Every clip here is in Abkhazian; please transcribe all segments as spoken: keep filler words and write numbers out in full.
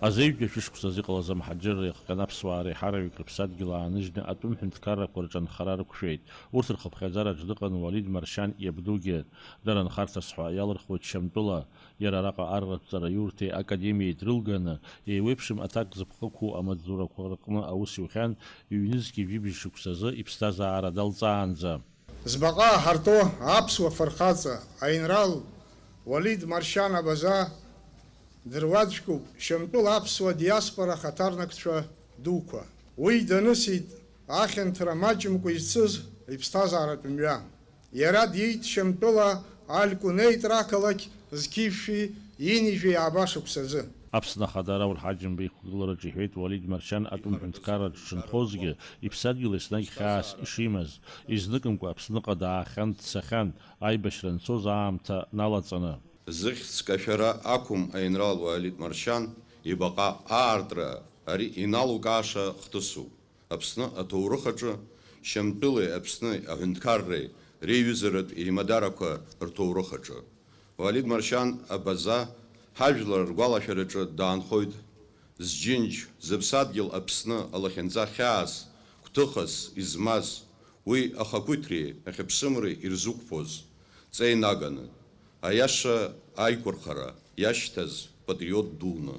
Азеижәтәи ашәышықәсазы иҟалаз амҳаџьырра иахҟьаны аԥсуаа реиҳараҩык рыԥсадгьыл ааныжьны атәым ҳәынҭқаррақәа рҿы анхара рықәшәеит. Урҭ рхыԥхьаӡара аҿы дыҟан Уалид Маршьан иабдугьы. Дара нхарҭас ҳәа иалырхуеит Шьамтәыла. Иара араҟа арратә ҵараиурҭеи академиеи дрылганы, еиуеиԥшым аҭак зыԥхықәу амаҵзурақәа рҟны аус иухьан, ҩнызқьи жәибжь шықәсазы иԥсҭазаара далҵаанӡа. Збаҟа ҳарҭо аԥсуа фырхаҵа, аинрал Уалид Маршьан Абаза дыруаӡәкуп Шьамтәыла аԥсуа диаспора ахаҭарнакцәа дуқәа. Уи данысит ахьанҭара маҷымкәа изцыз иԥсҭазааратә мҩа. Иара диит Шьамтәыла Алькунеитра ақалақь зқьи жәшәи ҩынҩажәи ааба шықәсазы. Аԥсны Ахада Рауль Ҳаџьымба иқәгылараҿы иҳәеит Уалид Маршьан атәым ҳәынҭқарраҿы дшынхозгьы, иԥсадгьыл еснагь хьаас ишимаз, изныкымкәа Аԥсныҟа даахьан, дцахьан, аибашьра анцоз аамҭа налаҵаны. Зыхьӡ кашәара ақәым аинрал Уалид Маршьан ибаҟа аартра ари иналукааша хҭысуп. Аԥсны аҭоурых аҿы, Шьамтәылеи Аԥсны аҳәынҭқарреи реиҩызаратә еимадарақәа рҭоурых аҿы. Уалид Маршьан Абаза ҳажәлар ргәалашәараҿы даанхоит зџьынџь, зыԥсадгьыл Аԥсны алахьынҵа хьаас, гәҭыхас измаз, уи ахақәиҭреи ахьыԥшымреи ирзықәԥоз ҵеи наганы, аиаша аиқәырхара иашьҭаз патриот дуны.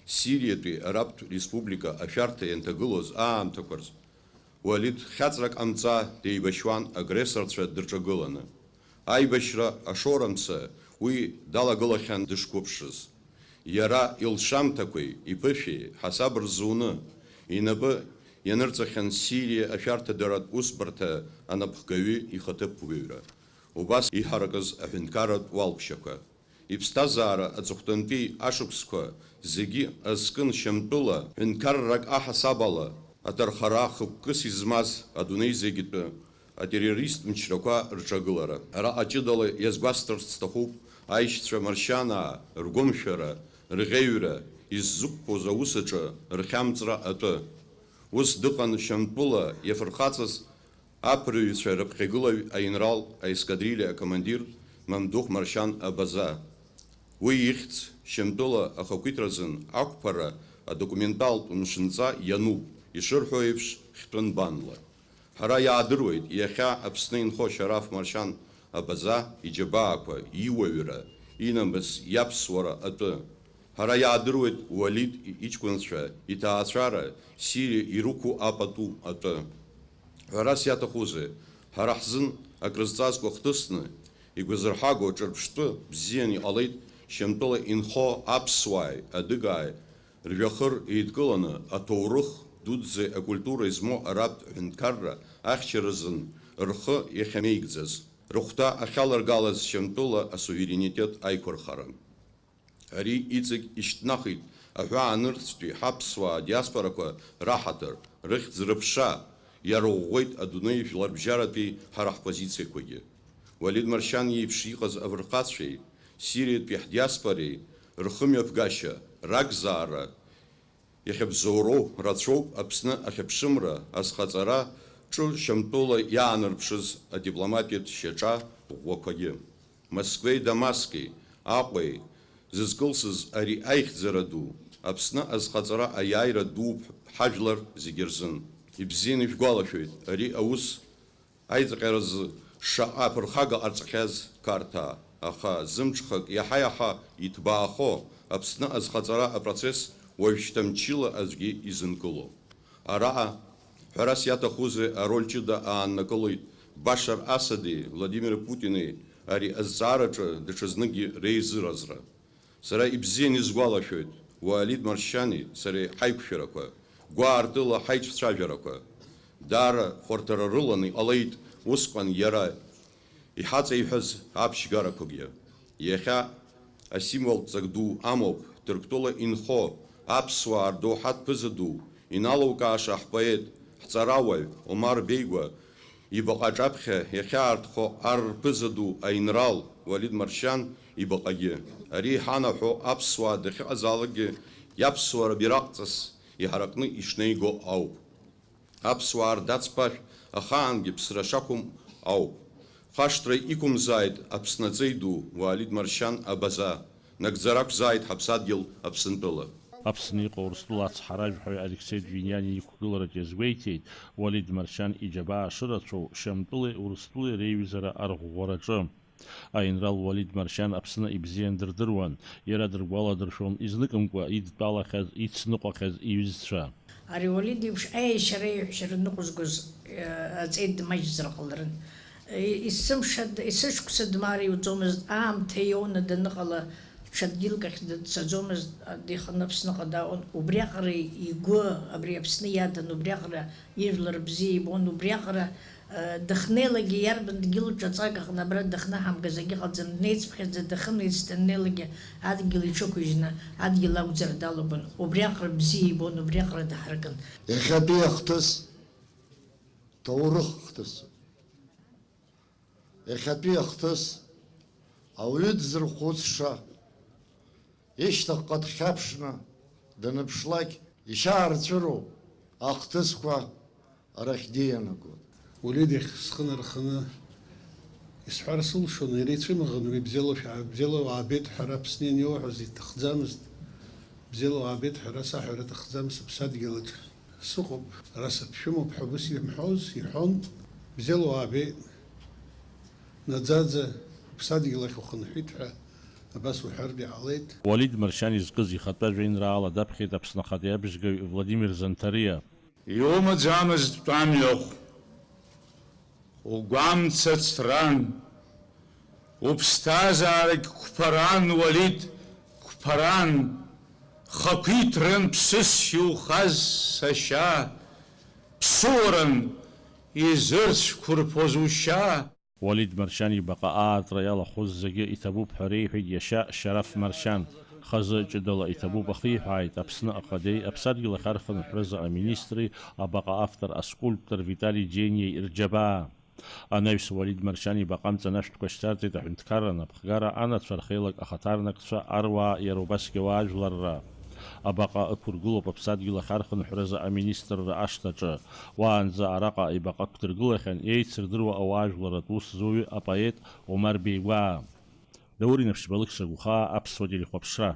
Сириатәи Арабтә Республика ашәарҭа ианҭагылоз аамҭақәа рзы Уалид хьаҵрак ҟамҵа деибашьуан агрессорцәа дырҿагыланы. Аибашьра ашорамца уи далагылахьан дышқәыԥшыз. Иара илшамҭақәеи иԥышәеи ҳасаб рзуны, инапы ианырҵахьан Сириа ашәарҭадаратә усбарҭа анапхгаҩы ихаҭыԥуаҩра, убас иҳаракыз аҳәынҭқарратә уалԥшьақәа. Иԥсҭазаара аҵыхәтәантәи ашықәсқәа зегьы азкын Шьамтәыла ҳәынҭқаррак аҳасаб ала аҭархара хықәкыс измаз адунеи зегьтәы атеррорист мчрақәа рҿагылара. Араҟа ҷыдала иазгәасҭарц сҭахуп аишьцәа Маршьанаа ргәымшәара, рӷьеҩра, иззықәԥоз аус аҿы рхьамҵра атәы. Ус дыҟан Шьамтәыла иафырхаҵаз аԥырҩцәа рыԥхьагылаҩ аинрал аескадрилиа акомандир Мамдух Маршьан Абаза. Уи ихьӡ Шьамтәыла ахақәиҭразын ақәԥара адокументалтә мшынҵа иануп, ишырҳәо еиԥш, хьтәы нбанла. Ҳара иаадыруеит иахьа Аԥсны инхо Шьараф Маршьан Абаза иџьабаақәа, иуаҩра, инамыс, иаԥсуара атәы. Ҳара иаадыруеит Уалид иҷкәынцәа, иҭаацәара, Сириа ирықәу апату атәы. Ҳәарас иаҭахузеи, ҳара ҳзын акрызҵазкуа хҭысны, игәазырҳаго ҿырԥштәы бзиан иҟалеит Шьамтәыла инхо аԥсуааи адыгааи ржәҩахыр еидкыланы аҭоурых дуӡӡеи акультуреи змоу арабтә ҳәынҭқарра ахьчаразын рхы иахьамеигӡаз, рыхәҭа ахьаларгалаз Шьамтәыла асуверенитет аиқәырхара. Ари иҵегь ишьҭнахит аҳәаанырцәтәи ҳаԥсуаа диаспорақәа раҳаҭыр, рыхьӡ-рыԥша иарыӷәӷәеит адунеи жәларбжьаратәи ҳара ҳпозициақәагьы. Уалид Маршьан иеиԥш иҟаз афырхацәеи, Сириатәи ҳдиаспореи рхымҩаԥгашьа, ракзаара, иахьыбзоуроу рацәоуп Аԥсны ахьыԥшымра азхаҵара ҿы Шьамтәыла иаанарԥшыз адипломатиатә шьаҿа ӷәӷәақәагьы. Москвеи Дамаски, Аҟәеи зызкылсыз ари аихьӡара ду, Аԥсны азхаҵара аиааира дууп ҳажәлар зегьы рзын. Ибзианы ишәгәалашәоит ари аус аиҵҟьаразы шаҟа аԥырхага ҟарҵахьаз Қарҭаа, аха зымҽхак иаҳа-иаҳа иҭбаахо Аԥсны азхаҵара апроцесс уажәшьҭа мчыла аӡәгьы изынкылом. Араҟа, ҳәарас иаҭахузеи, ароль ҷыда ааннакылоит Башар Асади Владимир Путини ари азҵаараҿы даҽазныкгьы реизыразра. Сара ибзиан исгәалашәоит Уалид Маршьани сареи ҳаиқәшәарақәа, гәаартыла ҳаицәцәажәарақәа. Даара хәарҭара рыланы иҟалеит усҟан иара иҳаҵеиҳәаз аԥшьгарақәагьы. Иахьа асимволтә ҵак ду амоуп Ҭырқәтәыла инхо аԥсуаа рдоуҳатә ԥыза ду, иналукааша ҳпоет, ҳҵарауаҩ Омар Беигәа ибаҟа аҿаԥхьа иахьаартхо ар рԥыза ду аинрал Уалид Маршьан ибаҟагьы. Ари иҳанаҳәо аԥсуаа дахьыҟазаалакгьы иаԥсуара бираҟҵас иҳаракны ишнеиго ауп. Аԥсуаа рдацԥашә ахаангьы ԥсра шақәым ауп. Хашҭра иқәымзааит Аԥсны аҵеи ду Уалид Маршьан Абаза, нагӡара ақәзааит ҳаԥсадгьыл Аԥсынтәыла. Аԥсны иҟоу Урыстәыла ацҳаражәҳәаҩ Алексеи Двиниани иқәгылараҿ иазгәеиҭеит, Уалид Маршьан иџьабаа шырацәоу Шьамтәылеи Урыстәылеи реиҩызара арӷәӷәараҿы. Аинрал Уалид Маршьан Аԥсны ибзиан дырдыруан, иара дыргәаладыршәон изныкымкәа идтәалахьаз, ицныҟәахьаз иҩызцәа. Ари Уалид еиԥш аиашьара-еиҳәшьара ныҟәызгоз, э, аҵеи дмаҷзар ҟаларын. Э, есымша д-, есышықәса дмаар иуӡомызт, аамҭа иоуны даныҟала, ҽа дгьылк ахь дцаӡомызт, а, диханы Аԥсныҟа дааон. Убриаҟара игәы абри Аԥсны иадан, убриаҟара ижәлар бзиа ибон, убриаҟара, э, дахьнеилакгьы иарбан дгьыл ҿаҵак аҟны абра дахьнаҳамгаз акгьы ҟаӡам, днеицыԥхьаӡа дахьымнеиц даннеилакгьы адгьыл иҽықәыжьны, адгьыл ақәӡара далагон, убриаҟара бзиа ибон, убриаҟара даҳаракын. Иахьатәи ахҭыс, ҭоурых хҭысуп. Иахьатәи ахҭыс, ауаҩы дзырхәыцша, ишьҭахьҟа дхьаԥшны даныԥшлак, ишьаарҵәыроуп ахҭысқәа арахьгьы ианагоит. Уалид иахь схы нарханы исҳәар сылшон, иара ицәымӷын уи бзиала шәаа-, бзиала уаабеит ҳәа ара Аԥсны ианиоуҳәоз иҭахӡамызт, бзиала уаабеит ҳәа ара саҳәара аҭахӡам, сыԥсадгьылаҿ сыҟоуп, ара саԥшәымоуп ҳәа убыс имҳәоз, иҳәон, бзиала уаабеит, наӡаӡа уԥсадгьыл ахь ухынҳәит ҳәа абас уҳәартә иҟалеит. Уалид Маршьан изкыз ихатәы ажәеинраала даԥхьеит Аԥсны ахатәи абжьгаҩ Владимир Занҭариа. Иумаӡамызт тәамҩахә, угәамца ҵран, уԥсҭазаарагь қәԥаран, Уалид, қәԥаран, хақәиҭран ԥсыс иухаз сашьа, ԥсуаран изырцәқәырԥоз ушьа. Уалид Маршьан ибаҟа аартра иалахәыз зегьы иҭабуп ҳәа реиҳәеит иашьа Шьараф Маршьан. Хазы ҷыдала иҭабуп ахиҳәааит Аԥсны Ахадеи Аԥсадгьыл ахь архынҳәразы аминистри абаҟа автор аскульптор Витали Џьениеи рџьабаа. Анаҩс Уалид Маршьан ибаҟа амҵанашәҭқәа шьҭарҵеит аҳәынҭқарра анапхгара анацәа рхеилак ахаҭарнакцәа, аруаа, иара убасгьы ауаажәларра. Абаҟа ықәыргылоуп Аԥсадгьыл ахь архынҳәразы аминистрра ашҭаҿы. Уаанӡа араҟа ибаҟа қәдыргылахьан еицырдыруа ауаажәларратә усзуҩы апоет Омар Беигәаа. Даур Инаԥшьба, Алықьса Гәхаа, Аԥсуа телехәаԥшра.